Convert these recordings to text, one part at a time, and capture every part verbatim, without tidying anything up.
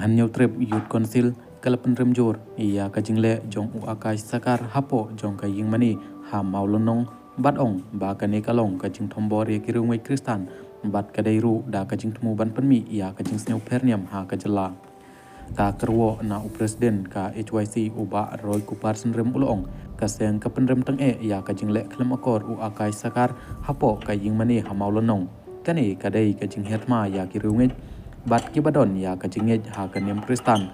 Hynñiewtrep Youth Council ka la pynrem jur ïa ka jingleh jong u Akash Sarkar hapoh jong ka ïingmane ha Mawlynnong bad ong ba kane ka long ka jingthombor ïa ki riewngeit Khristan bad ka dei ruh da ka jingthmu ban pynmih ïa ka jingsngew pher niam ha ka jylla. Ka kyrwoh na u President ka H Y C u Bah Roy Kupar Synrem u la ong, ka seng ka pynrem tang eh ïa ka jingleh khlem akor u Akash Sarkar hapoh ka ïingmane ha Mawlynnong. Kane ka dei ka jinghiar thma ïa ki riewngeit bad kiba don ïa ka jingngeit ha ka niam Khristan.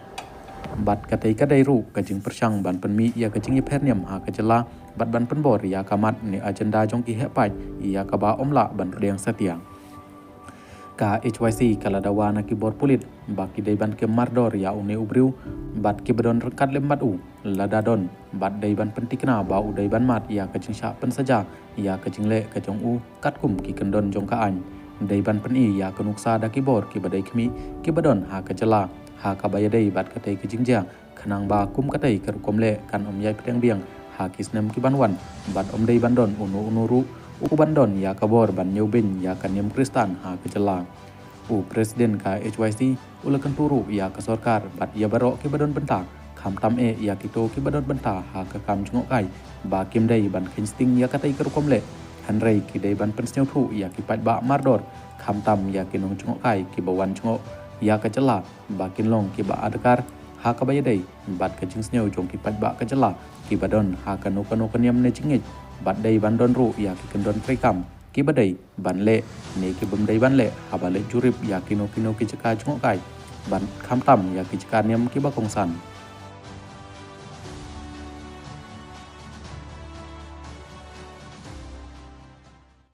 Bad katei ka dei ruh ka jingpyrshang ban pynmih ïa ka jingïapher niam ha ka jylla bad ban pynbor ïa ka mat ne agenda jong ki heh paid ïa kaba ym lah ban pdiang satia. Ka H Y C ka la dawa na ki bor pulit ba ki dei ban kem mardor ïa une u briew bad kiba don ryngkat lem bad u, lada don, bad dei ban pyntikna ba u dei ban mad ïa ka jingshah pynsaja ïa ka jingleh ka jong u katkum ki kyndon jong ka aiñ. Dei ban pyni ïa ka nuksa da ki bor kiba dei khmih kiba don ha ka jylla ha kaba ïadei bad katei ka jingjia, khnang ba kum katei ka rukom leh kan ym ïai pdiang biang ha ki snem ki ban wan bad ym dei ban don uno uno ruh u ban don ïa ka bor ban ñiewbeiñ ïa ka niam Khristan ha ka jylla. U President ka H Y C u la kyntu ruh ïa ka sorkar bad ïa baroh kiba don bynta, khamtam eh ïa kito kiba don bynta ha ka kam jngohkai, ba kim dei ban kheiñ sting ïa katei ka rukom leh, hynrei ki dei ban pynsngewthuh ïa ki paidbah mardor, khamtam ïa ki nongjngohkai kiba wan jngoh ïa ka jylla, ba kin long kiba adkar ha kaba ïadei bad ka jingsngew jong ki paidbah ka jylla kiba don ha kano kano ka niam ne jingngeit, bad dei ban don ruh ïa ki kyndon treikam kiba dei ban leh ne ki bym dei ban leh haba leit jurip ïa kino kino ki jaka jngohkai, ban khamtam ïa ki jaka niam kiba kongsan.